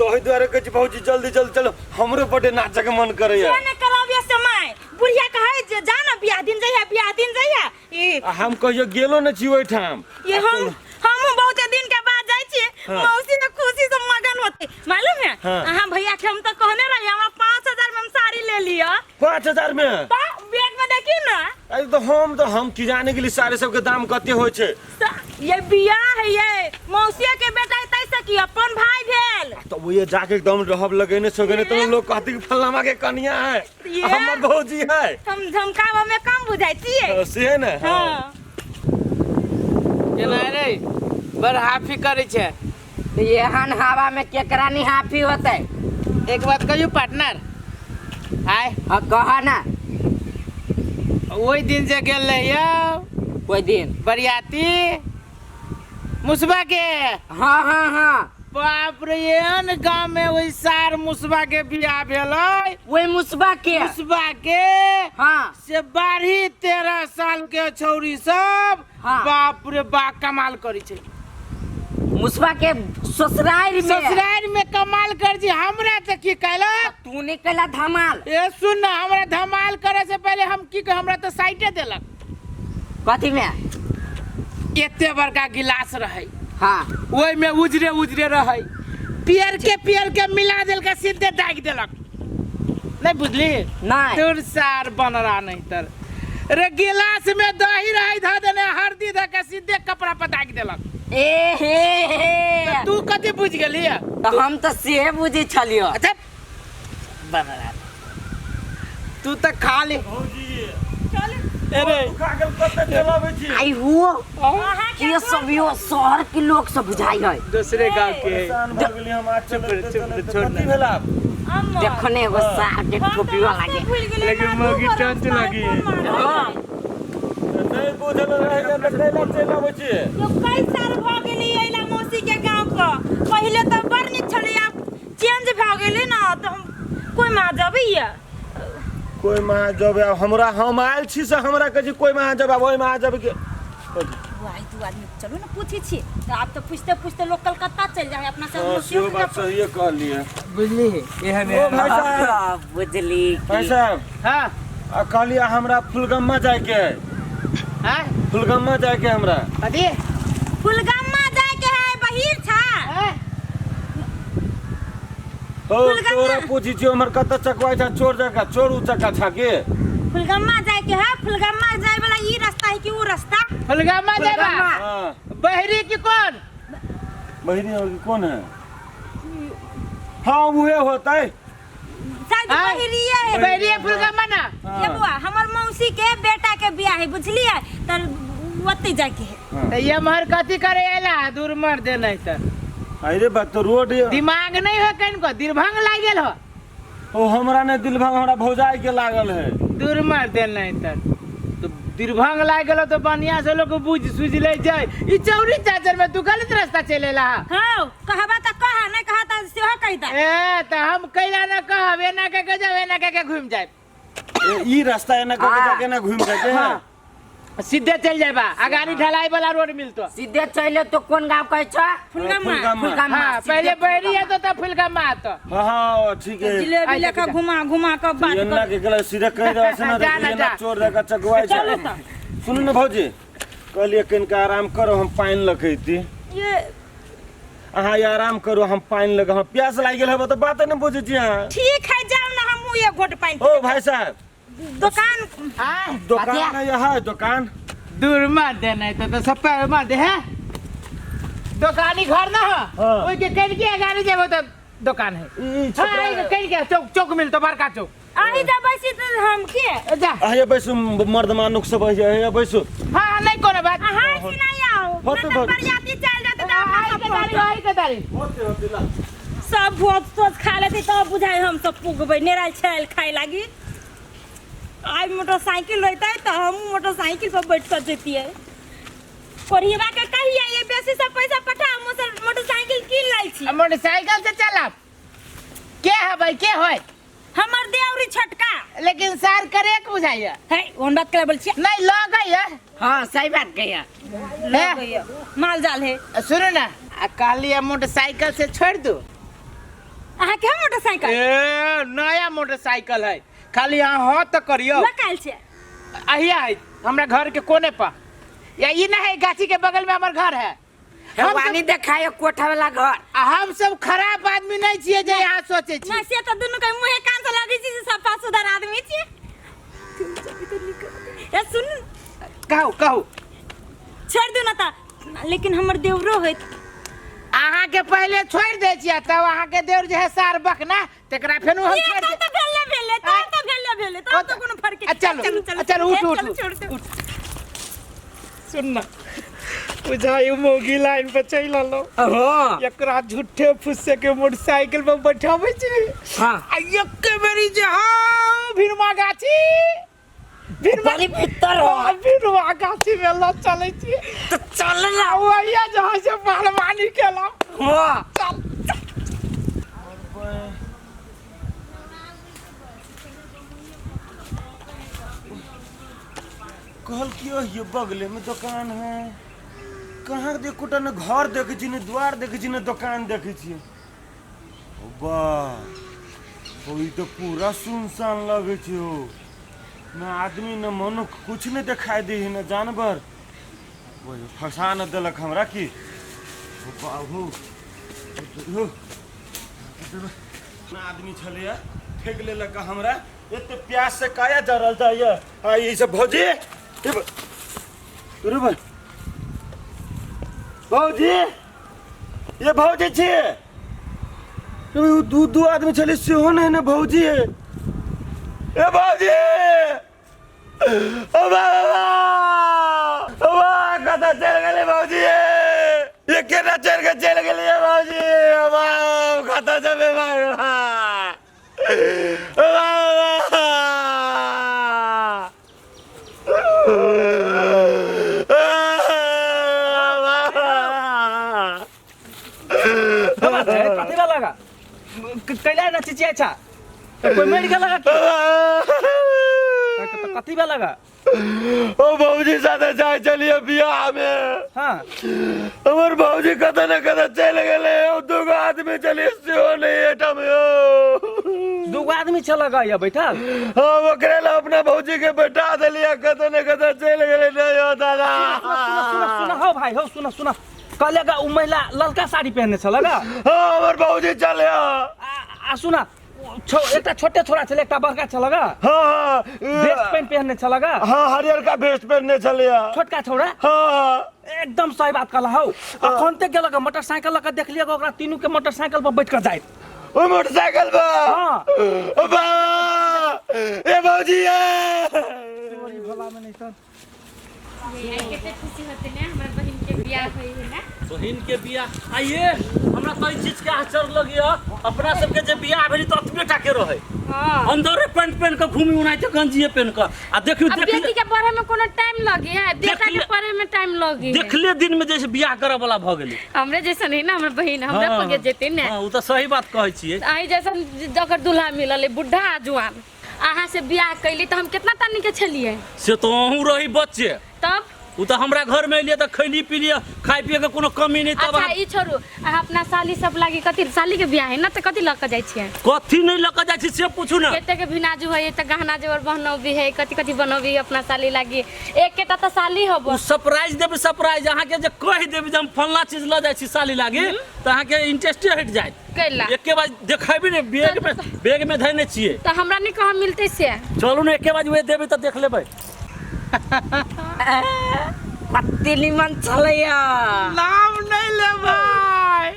ओहि दुआरे कहै छी भौजी जल्दी जल्दी चलो, हमरो बड्डे नाचऽ के मन करैया। से ने करबिया समय बुढ़िया कहै जे जा ना बियाह दिन जइहा, बियाह दिन जइहा। ई आ हम कहियो गेलो नहि छी ओहिठाम। ये हमहूँ बहुते दिन के बाद जाइ छी। हाँ। मौसी ने खुशी से मगन होते मालूम है। हाँ। अहाँ भैया के हम तो कहने रही हमरा 5000 में हम साड़ी ले लिया। 5000 में? बैग में देखी ना। अरे तो हम की जाने के लिए साड़ी सबके दाम कते होइ छै। ये बियाह है, ये मौसिया के बेटा है तै से की अपन भाई भेल। तो वो ये जाके एकदम रहब लगेने सोगेने तो लोग कहते कि फलाना के कनिया है, ये? हमर भौजी है। हम झमकावा में कम बुझाई छियै। हाँ, से ने। हाँ। हाँ। केना रे बड़ हाफी करै छै। एहन हवा में केकरा नहीं हाफी होते? एक बात कहियो पार्टनर? आय। हाँ, कह ना। ओहि दिन जे गेल रहियो। कोई दिन? बरियाती मुसबा के। हाँ हाँ हाँ। बाप रे, एहन गांव में ओहि सार मुसबा के बियाह भेलै। ओहि मुसबा के? मुसबा के। हाँ। से 12-13 साल के छौरी सब। हाँ। बाप रे बा, कमाल करै छै। मुसबा के ससुराल में? ससुराल में कमाल कर छी। हमरा तऽ की कहलक? तू नहीं कैला धमाल। ए सुन ना, हमरा धमाल करे से पहले हम की कह, हमरा तऽ साइटे देलक। कथी में? एते बड़का गिलास रहै। हाँ। ओहि में उजरे उजरे रहै, पियर के पियर के मिला देलक, सीधे दागि देलक। नहीं बुझली? नहीं। तोर सार बनरा नहीं तर रे, गिलास में दही रहै धऽ देने, हरदी धऽ के सीधे कपड़ा पर दागि देलक। ए हे हे, तू कथी बुझि गेली? तऽ हम तऽ से बुझै छलियो। अच्छा बनरा तू तऽ खा ले। भौजी चल। अरे दुखा गेल, कते चलाबै छी। आई हो अहाँ के के सब यो शहर के लोग सब बुझाई है। दूसरे गांव के। परेशान भऽ गेली हम आज। चुप रह, चलैते चुप रह, चलैते। छोड़ कथी ना। भेल आब? अम्मा। देखने एगो सार के हम तऽ टोपी वाला रास्ते के भूल गेलियै, लेकिन ना, मौगी दू गो टंच रास्ता है, लगी। कोन मार्ग हाँ। है? नहि बुझल रहै तऽ कैला चलि अबै छी? यो कई साल भऽ गेलै अइला मौसी के गाँव के। पहिले तऽ बड़ नीक छलै, आब चेंज भऽ गेलै ना, तऽ हम कोइ माँ जबैया? कोइ महा जब आब हमरा हम आयल छी से हमरा कहै छी कोइ महा जब आब ओहि महा जब के। भाई दू आदमी चलू ना पूछै छी तऽ आब तऽ पूछते पूछते लोग कलकत्ता चलि जाइ है अपना सब। हाँ, सेहो बात सहिए कहलियै। बुझली एहन ओ भाई साहब। हाँ, बुझली भाई कि साहब। हाँ। आ कहलियै हमरा फुलगम्मा जाइके है। हाँ? फुलगम्मा जाइके है हमरा। कथी? फुलगम्मा जाइके है, बहिर छा। हाँ? ओ फुलगम्मा। तोरा पूछी छियो हमर कतऽ चकवाइ छा, चोर जका चोर उ चक्का छा के? फुलगम्मा जाइके है, फुलगम्मा जाय वाला ई रास्ता है कि ऊ रास्ता? फुलगम्मा जाबा? हाँ। बहरी की कौन? बहिनी और कौन है? हाँ उहे होतै। शायद हाँ? बहिरिये है। बहरी है फुलगम्मा ना। हाँ। ये बुआ हमर मौसी के बेटा के बियाह है बुझलिए, त ओतै जाके है। हाँ। तो ये मर कथी करे एला दूर मर दे नहीं तर। अरे बात तो रोड ये। दिमाग नहीं हो कहीं को दिलभंग लाग गेल हो। ओ हमरा नहीं दिलभंग, हमरा भौजाई के लागल है। दूर मर दे नहीं तर। तो दिलभंग लाग गेल तो बढ़िया से लोग बुझ सुझ ले जाए। ई चौरी चाचर में तू गलत रास्ता चले ला। हाँ, कहबा त कह, नहीं कहा त सेहो कहि दा। ए त हम कैला न कहब, एना के के जाब, एना के के घूम जाए। ए, ई रास्ता एना के हाँ। जाके ना घूम जाके है। हाँ। सीधे चल जाए बा, अगाड़ी ढलाई वाला रोड मिलतो। सीधे चले तो कौन गांव कहै छ? फुलगम्मा। फुलगम्मा। फुलगम्मा। हाँ, सीधे पहले बहरी फुलगम्मा। है तो तब फुलगम्मा आतो। हाँ हाँ ठीक है। जिलेबी अच्छा, लेके ठीक है। घुमा घुमा के बात एना कर। के गेलै सीधे कहि देबा से ना, जा ना, एना जा। चोर जका चकवाइ छै। चलू तऽ। सुनू ने भौजी, कहलियै कनिका आराम करो, हम पानि लऽ के अयती। ये अहाँ ये आराम करू, हम पानि लऽ के, हमरा प्यास लागि गेल हेबे तऽ बाते नहि बुझै छी अहाँ। ठीक है, जाउ ना, हमहूँ एक घोट पानि। ओ भाई साहब। दुकान। हाँ? दुकान है यहाँ दुकान। दूर मत दे नहीं तो सब पैर मत दे है। दुकानी घर ना हो। हाँ। ओई के कल के अगाड़ी जेबो तो दुकान है। ई हाँ, छपरा ई के कल के चौक चौक मिलतो बड़का चौक। अहीं जा बैसी तऽ हम के? जा। अहाँ बैसू, मर्द मानुख सब अहाँ बैसू। हाँ, नहीं कोनो बात। अहाँ से नहीं आओ। होते ना तऽ होते। बरियाती चल जाते तऽ अपना आई सब के तारी, पहुँचब। आई के तारी। होते होते ला। सब भोज तोज खा लेते तब बुझाइ हम सब पुगबै, नेराल छायल खाय लागी। आइ मोटरसाइकिल रहते तऽ हमहूँ मोटरसाइकिल पर बैठ कऽ जैतियै। कोढ़िबा के कहियै ये बेसी से पैसा पठा, हम मोटरसाइकिल कीन लै छी। आ मोटरसाइकिल से चलब के है भाई, के होय? हमर देवरी छोटका। लेकिन सार करे के बुझाइया। है, ओहन बात करे बोल छियै। नहीं लगैया। हाँ, सही बात कहिया। लगैया। माल जाल है। सुनू ना, आ कहलियै मोटरसाइकिल से छोड़ दू। अहाँ के मोटरसाइकिल? ए नया मोटरसाइकिल है, खाली अहाँ हाँ तऽ करियौ। लकायल छै। अहिया है हमरा घर के कोने पर, या ई ना है गाछी के बगल में हमर घर है। हम वानी देखायो कोठा वाला घर। आ हम सब खराब आदमी नहीं छियै जे यहाँ सोचे छी। ना से तऽ दुनू के मुँहे कान से लगै छै जे सफा सुधर आदमी छियै। ए सुन। कहू कहू। छोड़ दू ना तऽ, लेकिन हमर देवरो होइत। अहाँ के पहले छोड़ दै छियै तब अहाँ के देवर जे है सार बकना तकरा फेनु हम ये छोड़ तब दे। तऽ भेले भेले, तब तऽ भेले भेले, तब तऽ कोनो फर्क आ, चलू, चलू, आ, चलू, उठू, ए, उठू, चलू, छोड़ दू। सुन ना बुझाई मोगी लाइन पर चलि अलो। हाँ। एकरा झूठे फुस्से के मोटरसाइकिल पर बैठाबै छी। हाँ। आ एके बेरी जे हाँ भिरमा गाछी भिरमा बड़ी भीतर हो। हाँ, भिरमा गाछी में ल चलै छी। तो चल ना। आ वही जहाँ से पहलवानी केला। हाँ। चल। कहल कि ये बगले में दुकान है, कहाँ देखो टा न घर देखे छी न द्वार देखे छी न दुकान देखे छी। ओ बा, ओ ई तो पूरा सुनसान लगे छै हो, न आदमी न मनुख कुछ नहीं दिखाई दे न जानवर। ओ फंसा न देलक हमरा की। ओ बाबू, हो, न आदमी छलैया ठेक लेलक हमरा, एते प्यास से काया जरल जाइए। आ ई सब भौजी, ए रे भाई भौजी, ये भौजी छी। अरे दू दू आदमी छलै सेहो नहि ने भौजी है। ए भौजी, ओ बाबा, ओ बा, कतऽ चलि गेलै भौजी? ये केना चलि के चलि गेलियै भौजी? ओ बा, कतऽ जेबै भाई? ओ बाबा, कथी लगा कैला ना चिचिया छा? कोई मर गेल लगा की? तो कथी लगा? ओ भौजी साथे जाय चलिए बियाह में। हाँ। हमर भौजी कतऽ ने कतऽ चलि गेलै, ओ दूगो आदमी चलिए सेहो नहि एठाम यौ। दूगो आदमी छल लगा या बैठल? हाँ, ओकरे ला अपना भौजी के बैठा देलियै, कतऽ ने कतऽ चलि गेलै। नहि यौ दादा। सुन सुन सुन हो भाई हो, सुन सुन, कहले गा उ महिला ललका साड़ी पहनने छल गा। हाँ, हमर भौजी चले। आ सुना, एकटा छोटे छोरा छलै, एकटा बड़का छल गा। हाँ, हाँ। वेस्ट पैंट पहनने छल गा। हाँ, हरियर का वेस्ट पहनने छलैया छोटका छोरा। हाँ। एकदम सही बात कहला हौ। अखन ते गेलक मोटरसाइकिल लऽ कऽ देखलियै ओकरा तीनू के मोटरसाइकिल पर बैठ कऽ जाइत। ओ मोटरसाइकिल पर? हाँ। ओ बा, ए भौजी ए। भोला में नहीं तो कते खुशी होते ने हमरा बहिन के बियाह होई है ना। बहिन के बियाह आइए, हमरा तो ई चीज के आश्चर्य लगिया, अपना सबके जे बियाह भेली त अतबे टा के रहे। हां। अंदरे पैंट पहन के घूमी उनाइते गंजिए पहन के। आ देखियो, अब देखले बेटी के पढ़े में कोनो टाइम लगी है, बेटा के पढ़े में टाइम लगी है। देखले दिन में जैसे बियाह करे वाला भ गेली। हमरे जैसन है ना हमर बहिन, हमरा हाँ। पगे जेते ने। हां, उ त सही बात कहै छियै। आई जैसन जकर दूल्हा मिलल है, बुढ़ा आ जुआन, अहाँ से बियाह कैली त हम कितना तनी के छलिए? से तो अहूँ रही बच्चे। तब उ त हमरा घर में एलिए त खैली पीलिए, खाय पिए के कोनो कमी नहीं। तब अच्छा ई छोड़ू, अहाँ अपना साली सब लागी कथी, साली के बियाह है ना त कथी ल के जाय छियै? कथी नहीं ल के जाय छी से पूछू ना। कते के भिनाजू है, त गहना जेवर बनौबी है, कथी कथी बनौबी अपना साली लागी? एक के त साली होबो। उ सरप्राइज देबे, सरप्राइज अहाँ के जे कहि देबे जे हम फलना चीज ल जाय छी साली लागी, त अहाँ के इंटरेस्टे हटि जायत। कैला? एके बार देखेबी ने, बैग में, बैग में धैने छियै। त हमरा नहीं कहाँ मिलते से। चलू ने एके बार उहे देबे त देख लेबै। कते निमन छलैया। नाम नहीं ले भाई,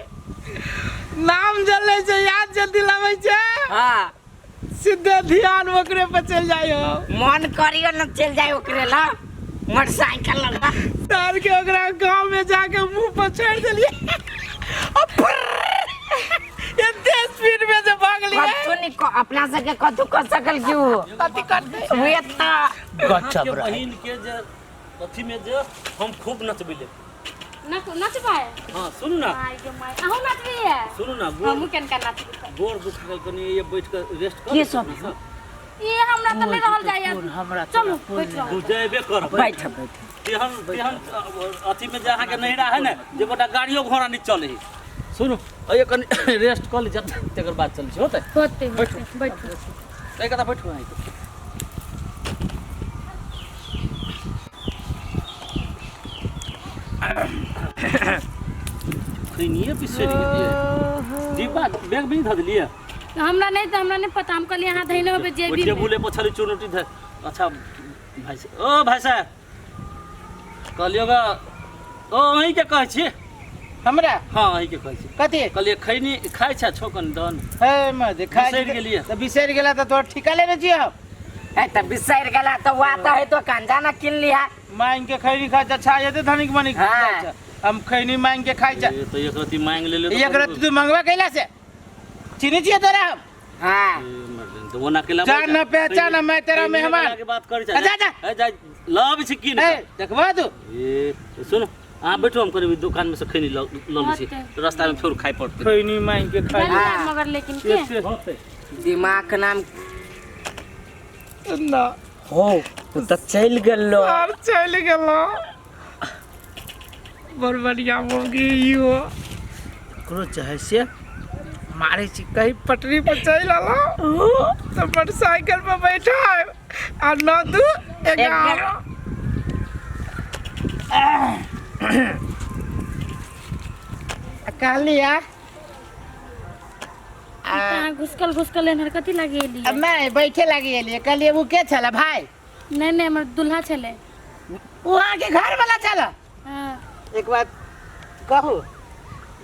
नाम जले छै याद जे दिलाबै छै। हाँ। सीधे ध्यान ओकरे पर चल जाय हो। मन करियो न चल जाय ओकरे ला मोटरसाइकिल लगा। तार के ओकरा गांव में जाके मुंह पर छोड़ देलिए। एते स्पीड में जे भागलिए। कथू नहीं अपना सबके कथू कर सकल क्यों? कथी करते? उहे त गजब रहे। बहिन के जे अथी में जे हम खूब नचबिले। नचबै? हां सुनू ना। माय गे my, अहूँ नचबिए? सुनू ना, गोर हमहूँ कनका नचबै। गोर दुखा गेल कनी, ये बैठ के रेस्ट कर। के सब? ये हमरा त नहीं रहल जाय। हमरा चलू बैठ रहू। तू जेबे कर। बैठ बैठ। तेहन तेहन अथी में जे अहाँ के नहिरा है ने, जे गोटा गाड़ियो घोड़ा नहीं चले। सुनू अइयो कनि रेस्ट कऽ लै छी तकर बाद चलै छी होतै होते होते बैठू। एक कता बैठू अहाँ। खैनिए बिसरि गेलियै। डिब्बा बैग भी धऽ देलियै? हमरा नहीं तऽ हमरा नहीं पता, हम कहलियै अहाँ धैने होबै जेबी ओ में। टेबुले पर छलै चुनौती धऽ। अच्छा भाइ साहब, ओ भाइ साहब कहलियौ ग, ओ अहीँके कहै छी। हमरा? हँ अहीँके कहै छी। कथी? कहलियै खैनी खाइ छै छौ कनि दन। हे मजे खाइ बिसरि गेलियै। तऽ बिसरि गेला तऽ तोहर ठीका लेने छियै हम। ए तऽ बिसरि गेला तऽ वा तऽ है दोकान जाना किन लिहा। मांगि के खैनी खाइ छै, अच्छा जेतै धनिक मनिक हाँ। जाइ छै। हम खैनी मांगि के खाइ छै। ए, तऽ एक रत्ती मांगि लेलियै तऽ एक रत्ती तू मंगवा कैला से चिन्है छियै तोरा हम? हाँ। ए, मर्दन, तऽ ओना केला जान न पहचान, मैं तेरा मेहमान। के बात करै छै। जा, जा। ए, जा लब छी की ए देखबा तू। ए सुन अहाँ बैठू, हम कनि दोकान में से खैनी ल ल लै छी, रास्ता में फेर खाइ पड़तै। खैनी मांगि के खाइ। धन्यवाद मगर लेकिन के होतै। दिमाग के नाम ना हो तू तऽ चलि गेलो। आर चलि गेलो। बड़ बढ़िया मुर्गी इहो ककरो चाहे से मारै छी, कहीं पटरी पर चलि एलहुँ तऽ मोटरसाइकिल पर बैठा आ 9 2 11। कहलियै अहाँ घुसकल घुसकल एहन कथी लागी एलियै? नहि बैठे लागी एलियै। कहलियै ओ के छलै भाय? नहीं नहीं हमर दुल्हा छलै। ओ अहाँके घर वाला छलै? हाँ। एक बात कहू,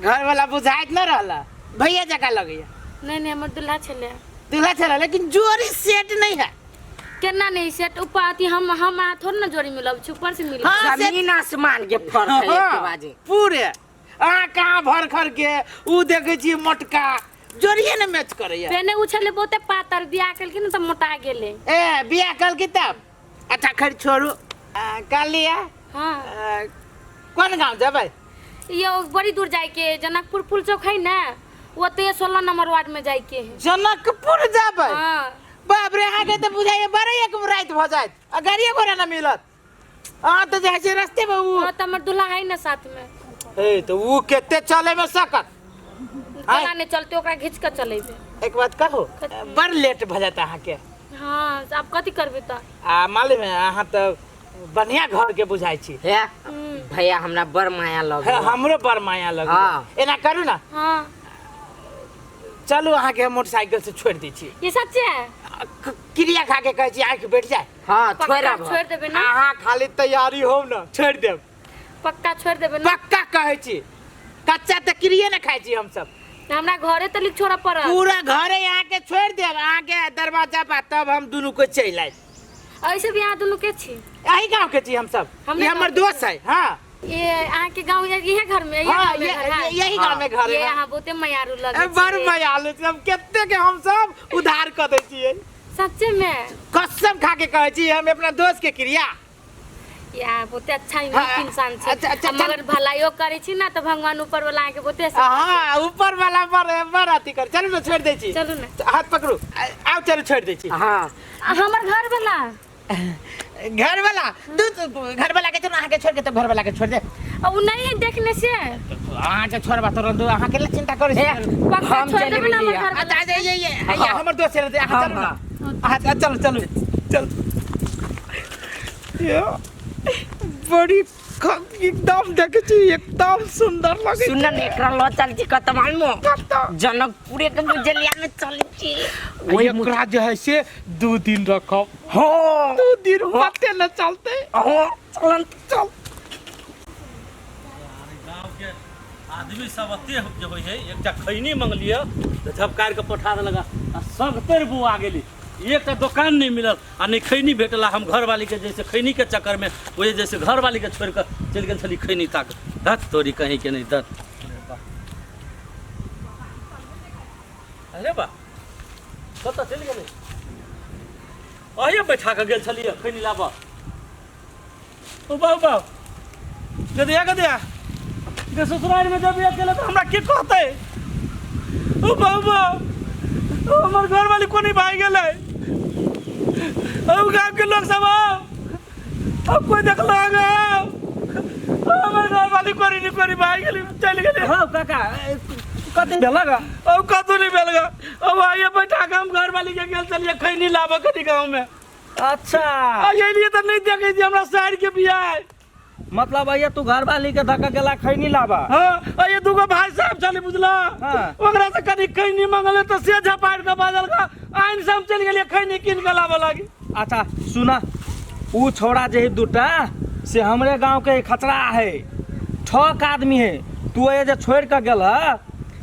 घर वाला बुझाइत न रहला, भैया जकाँ लगैया। नहीं नहीं हमर दुल्हा छलै। दुल्हा छलै लेकिन जोड़ी सेट नहीं है। केना नहीं सेट? ऊपर अथी हम अहाँ थोड़े ना जोड़ी मिलब छी, ऊपर से मिलब। हाँ, से- जमीन आसमान के फर्क है एक हाँ, बाजी। पूरे अहाँ कहाँ भर खर के उ देखै छी मोटका जोड़िए ने मैच करैया। पहने उ छलै बहुते पातर, बियाह केलखिन ने तऽ मोटा गेलै। ए बियाह कल तब? अच्छा खैर छोड़ू। कहलियै हाँ। कोन गाँव जेबै? यो बड़ी दूर जाइके, जनकपुर पुल चौक है ना, ओते 16 नंबर वार्ड में जाइके है। जनकपुर जेबै? हाँ। बाप रे, अहाँके तऽ बुझाइए बड़े एक राति भऽ जायत आ गाड़िए घोड़ा न मिलत। अहाँ तऽ जाइ छियै रस्ते में उ। हाँ, तऽ हमर दुल्हा है ना साथ में। ए तऽ उ कते चले में सकत? केना नहि चलते, ओकरा घीच के चलेबै। एक बात कहू, बड़ लेट भऽ जायत अहाँके। हाँ आब कथी करबै तऽ? आ मालूम है अहाँ तऽ बढ़िया घर के बुझाइ छी। हे भैया हमरा बड़ माया लग। हमरो बड़ माया लग। हाँ। एना करू ना। हाँ। चलू अहाँके हम मोटरसाइकिल से छोड़ि दै छी। ये सच्चे है? क्रिया खा के कहै छी आँखि बैठ जाए। हाँ पक्का छोड़ब। छोड़ देबै ना? अहाँ खाली तैयारी होउ ना, छोड़ि देब। पक्का छोड़ देबै ना? पक्का कहै छी। कच्चा तऽ क्रिये ने खाइ छी हमसब। हमरा घरे तलिक छोड़ऽ पड़त। पूरा घरे अहाँके छोड़ि देब, अहाँके दरवाजा पर, तब हम दुनू को चलि आयब। ऐसे भी अहाँ दुनू के छी? एही गाँव के छी हमसब। हमरे ई हमर गाँव के दोस्त है। हाँ। ये अहाँ के गाँव इहे घर में? हाँ, गाँव में घर है? यही गाँव में घर ये है। अहाँ बहुते मयारू लगे ए, बड़ मयालु छी हम, कते के हमसब उधार कऽ दै छियै। सच्चे में? कसम खा के कहै छी हम अपना दोस्त के क्रिया। या बहुते अच्छा हाँ, इंसान छै। अच्छा, अच्छा, आ मगर भलाइयो करै छी ना तऽ भगवान ऊपर वाला अहाँके बहुते हाँ ऊपर वाला पर बड़ अथी कर। चलू ना छोड़ि दै छी। चलू ना। हाथ पकड़ू, आउ चलू छोड़ि दै छी। हाँ। आ हमर घर वाला? घर वाला घर वाला के चलू अहाँके छोड़ के तऽ घर वाला के छोड़ दे। आ उ नहीं है देखने से? अहाँके छोड़बा तुरंत, अहाँके लए चिंता करै छी। पक्का हम छोड़ चलि देबै ना हमर गेलियै। घर वाला? अच्छा, अच्छा, ये, ये, ये, हमर दोस्त चलते, अहाँ चलू ना। अहाँ चलू, चलू, चलू। यो, बड़ी एकदम देखै छी एकदम सुंदर लगै सुन ने एकरा ल चल छी कत मालूम? कतऽ? जनकपुरे के बुझलिया में चल छी। एकरा जे है से 2 दिन रखब। हाँ। 2 दिन पते न चलते। हाँ, चलन चल। गाँव के आदमी सब एते जे होइ है, एकटा खैनी मंगलियै तऽ झपकारि के पठा देलक आ सभतरि बौआ गेली। एकटा दोकान नहि मिलल आ नहि खैनी भेटल। हम घरवाली के जैसे खैनी के चक्कर में ओहि जैसे घरवाली के छोड़ि कऽ चलि गेल छली खैनी ताक। धत तोरी कहीं के नहीं धत। अरे बा कतऽ चलि गेलै? अहिए बैठा कऽ गेल छलियै खैनी लाबऽ। ओ बाबू बाबू गदिया गदिया गे ससुराल में जब अकेले तऽ हमरा के कहतै? ओ बाबू बाबू हमर घरवाली कोनी भागि गेलै? ओ गाँव के लोग सब आओ, अब कोई देखलक? हमर घर वाली कोरी नहीं कोरी भाग गेली चल गेली। हौ काका, कते भेलक? अब कतौ नहीं भेल गा। अब आइए बैठा के हम घर वाली के गेल चलिए खैनी लाबऽ कनी गाँव में। अच्छा। आ एलिए तऽ नहीं देखै छी हमरा साइड के बियाह है। मतलब आइए तू घर वाली के धक्का गेला खैनी लाबा? हाँ, आ ये दूगो भाई साहब छलै बुझला। हाँ। ओकरा से कनी खैनी मंगले तऽ से झपाट के बाजल का आइन से हम चलि गेलिए खैनी कीन के लाबऽ लागी। अच्छा सुना, ऊ छोड़ा जे है दूटा से हमरे गांव के खतरा है, ठक आदमी है। तू ये जे छोड़ के गेल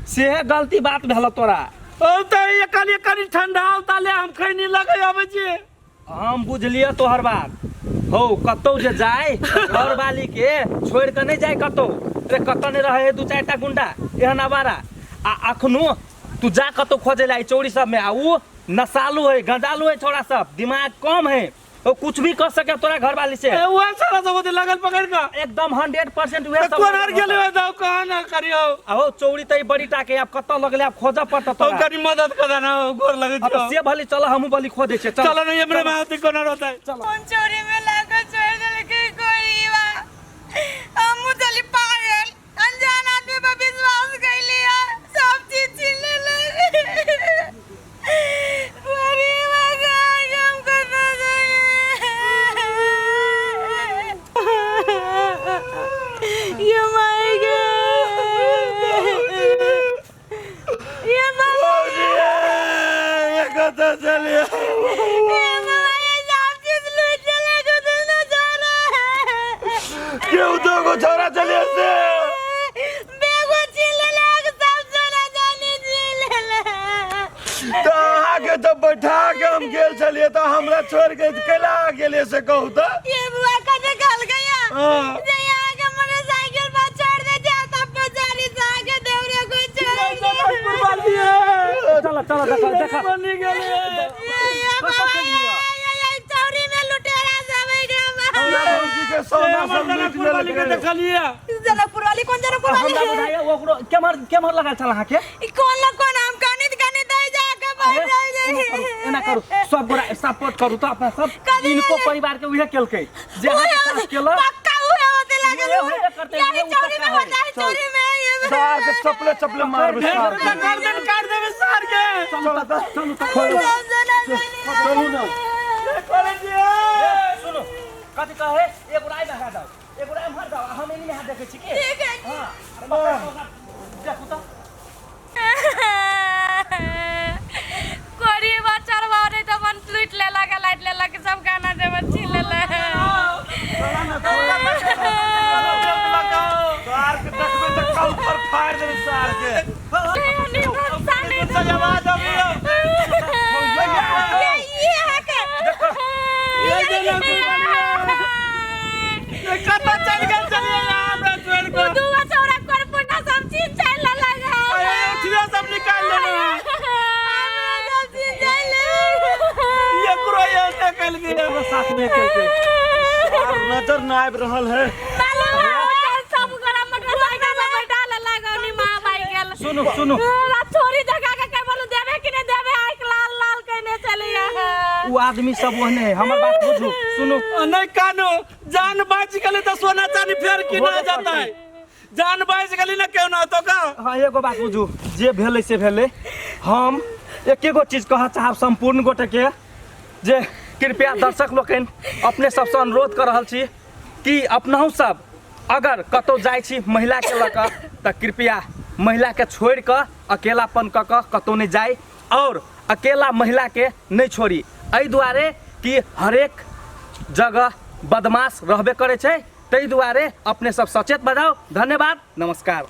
से गलती बात भेल तोरा। ओ तऽ ये कनी कनी ठंडा ताले हम खैनी लगे आबै छी। हम बुझलिए तोहर बात। हो कतौ जे जाय घर वाली के छोड़ के नहीं जाय कतौ। अरे कतौ नहीं रहे दू चारि टा गुंडा एहन आवारा। आ अखनो तू जा कतौ खोजे ला चौरी सब में, आ ऊ नशालू है, गंजालू है, छोड़ा सब दिमाग कम है, वो कुछ भी कर सके तोरा घर वाली से। ए, उहे सारा सब ओते लगल पकड़ के। एकदम 100% उहे तऽ सब कोन लगल आर गेलै होतै। तऽ कहाँ ना करियौ। आहो चौरी तऽ ई बड़ी टा के आब कतऽ लगलै, आब खोजऽ पड़तौ हम तोरा। कनी मदद कर देना, गोर लगै हाँ, तऽ छियौ। से भली चल, हमहूँ भली खोजै छियै। चल। चल ना, एमरे में होतै कोना रहतै। चल। कोन चोरी में लागल छोड़ देलकै गरीबा। हमहूँ चली पागल, अनजान आदमी पर विश्वास कैली है, सब चीज छीन लेलै। गरीबा के हम कतऽ जाइए? ये माय गे, ये माय, ये कतऽ चलिए? ये माय, सब चीज लूट लेलक, उधर न जा रहा है। केहू दो गो छोरा चलिए से बेगो छीन लेलक, सब सोना चांदी छीन लेलक। तऽ अहाँके तऽ बैठा के हम गेल छलियै तऽ हमरा छोड़ के केला गेलियै से कहू तऽ? ये बुआ कते कहलकै या हाँ। जे यहाँ के मोटरसाइकिल पर छोड़ दे जा, तब बेचारी से आके देवरे को छोड़ दे। चल चल, देखा देखा। बनी गेलै। ये ये बाबा, ये ये ये चौरी में लुटेरा सब है ग्राम। भौजी के सोना हमर सब लूटि जनकपुर वाली के लेलकै। देखलियै। जनकपुर वाली? कौन जनकपुर वाली? हमरा बुझाइए ओकरो केम्हर केम्हर लगल छल अहाँके? ई कौन ल कौन हम कनित कनित दे जा के बैठ रहल एना करू, जे। एना करू, सब गोरा सपोर्ट करू तऽ अपना सब। कथी इनको भेलै? परिवार के उहे केलकै जे अहाँके साथ केलक। पक्का उहे होते लागल। उहे होबे करतै, यही उहे उ चौरी में पक्का होता है, चौरी में ये। सार के चपले चपले मारबै सार के। गर्दन काट देबै सार के। चलू तऽ, चलू तऽ। सब जना चलू ना। करै छियै। सुनू, कथी कहे, एक गोरा एहिमे हाथ जाओ, एक गोरा एम्हर जाओ, आ हम एनी में हाथ देखै छी के। ठीक है। हाँ, पकड़ कऽ ओकरा देखू तऽ। कोरी चढ़वा रहे तऽ अपन लूटि लेलक, लाटि लेलक, सब गाना जेवर छीन लेलक। सार के देखबै तऽ कल पर फाड़ि देबै सार के। आवाज अबैया। ये ये है के ये जनकपुर वाली कतऽ चलि गेल छलियै यहाँ हमरा छोड़ि कऽ? दूगो छौड़ा करपुना सब चीज चलि लेलक। अरे उठियो, सब निकालि लेलहुँ। हमरा सब चीज चल एकरो ये निकलि गेल। साथ में केलकै। सार नजर ना आबि रहल है। सब गोरा मोटरसाइकिल पर बैठा लेलक, ओनी माँ भाई गेल। सुनू सुनू। छोरी जगह के कह बोलू देबे कि नहीं देबे, आँख लाल लाल कहने चलिए। उ आदमी सब ओहने है, हमर बात बुझू, सुनू। नहीं कानो, जान बच गेलै तऽ सोना चानी फेर किना जेतै। जान बच गेली ना केना तो का। हाँ, एगो बात बुझू, जे भेलै से भेलै। हम एके गो चीज कहऽ चाहब सम्पूर्ण गोटे के जे कृपया दर्शक लोकनि, अपने सबसँ अनुरोध कऽ रहल छी कि अपनहु सब अगर कतौ जाइ छी महिलाके लऽ कऽ तऽ कृपया महिलाके छोड़ि कऽ अकेलापन कऽ कऽ कतौ नहि जाइ आओर अकेला महिलाके नहि छोड़ी, एहि दुआरे कि हरेक जगह बदमाश रहबे करै छै। ताहि दुआरे अपने सब सचेत बजाउ। धन्यवाद, नमस्कार।